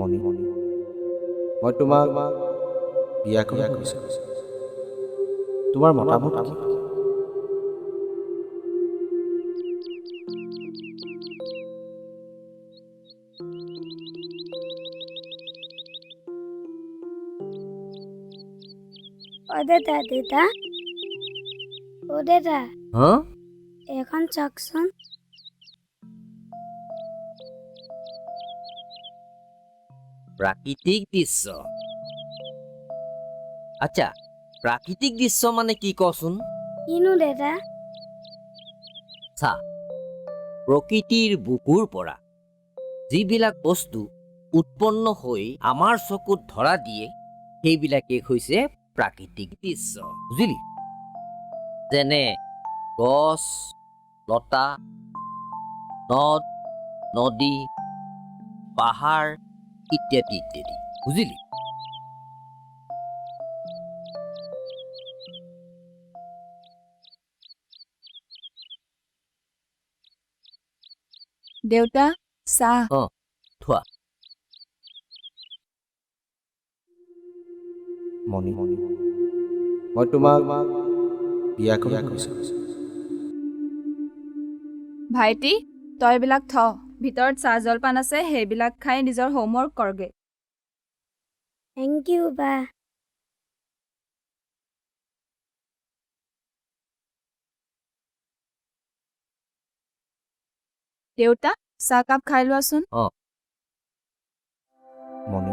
মণি, মই তোমাক বিয়া কৰাব বিচাৰিছোঁ। তোমাৰ মতামত কি? অ দেউতা, দেউতা, অ দেউতা। হা? এইখন চাওকচোন। প্ৰাকৃতিক দৃশ্য। আচ্ছা, প্ৰাকৃতিক দৃশ্য মানে কি কচোন? কিনো দেউতা? চা, প্ৰকৃতিৰ বুকুৰ পৰা যিবিলাক বস্তু উৎপন্ন হৈ আমাৰ চকুত ধৰা দিয়ে, সেইবিলাকেই হৈছে প্ৰাকৃতিক দৃশ্য, বুজিলি? যেনে গছ লতা, নদ নদী, পাহাৰ ইত্যাদি ইত্যাদি, বুজিলি? দেউতা, চাহ। অঁ, থোৱা। মণি, মই তোমাক বিয়া কৰাব বিচাৰিছোঁ। ভাইটি, তই এইবিলাক থ। ভিতৰত চাহ জলপান আছে, সেইবিলাক খাই নিজৰ হোমৱৰ্ক কৰগে। Thank U বা। দেউতা, চাহকাপ খাই লোৱাচোন। অঁ। মণি,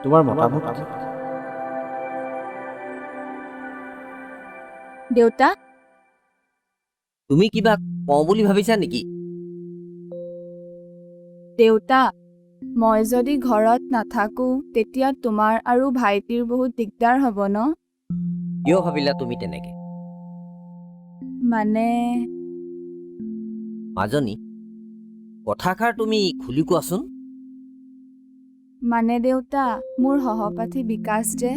তোমাৰ মতামত কি? দেউতা। তুমি কিবা কওঁ বুলি ভাবিছা নেকি? দেউতা, মই যদি ঘৰত নাথাকো তেতিয়া তোমাৰ আৰু ভাইটিৰ বহুত দিগদাৰ হ'ব ন? কিয় ভাবিলা তুমি তেনেকে? মানে মাজনী, কথাষাৰ তুমি খুলি কোৱাচোন। মানে দেউতা, মোৰ সহপাঠী বিকাশ যে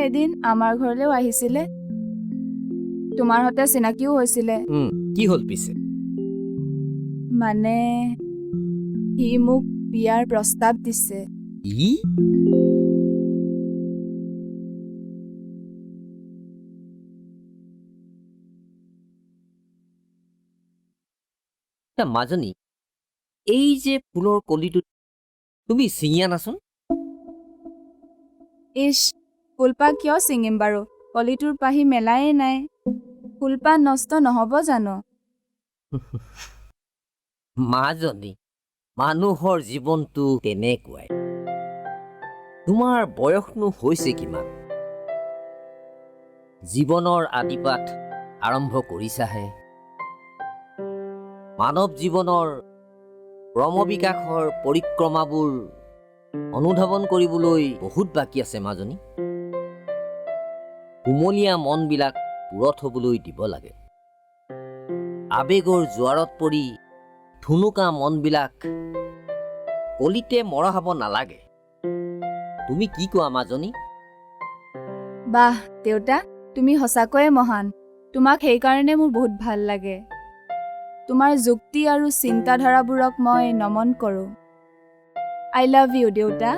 এদিন আমাৰ ঘৰলৈও আহিছিলে, তোমাৰ সতে চিনাকিও হৈছিলে। কি হ'ল পিছে? মানে সি মোক বিয়াৰ প্ৰস্তাৱ দিছে। ই মাজনী, এই যে ফুলৰ কলিটো তুমি ছিঙি আনাচোন। ইছ, ফুলপাহ কিয় ছিঙিম বাৰু? কলিটোৰ পাহি মেলায়ে নাই। ফুলপাহ নষ্ট নহ'ব জানো? মাজনী, মানুহৰ জীৱনটো তেনেকুৱাই। তোমাৰ বয়সনো হৈছে কিমান? জীৱনৰ আদিপাঠ আৰম্ভ কৰিছাহে। মানৱ জীৱনৰ ক্ৰমবিকাশৰ পৰিক্ৰমাবোৰ অনুধাৱন কৰিবলৈ বহুত বাকী আছে মাজনী। কুমলীয়া মনবিলাক পূৰঠ হ'বলৈ দিব লাগে। আৱেগৰ জোৱাৰত পৰি থুনুকা মনবিলাক কলিতে মৰা হ'ব নালাগে। তুমি কি কোৱা মাজনী? বাহ দেউতা, তুমি সঁচাকৈয়ে মহান। তোমাক সেইকাৰণে মোৰ বহুত ভাল লাগে। তোমাৰ যুক্তি আৰু চিন্তাধাৰাবোৰক মই নমন কৰোঁ। I love you দেউতা।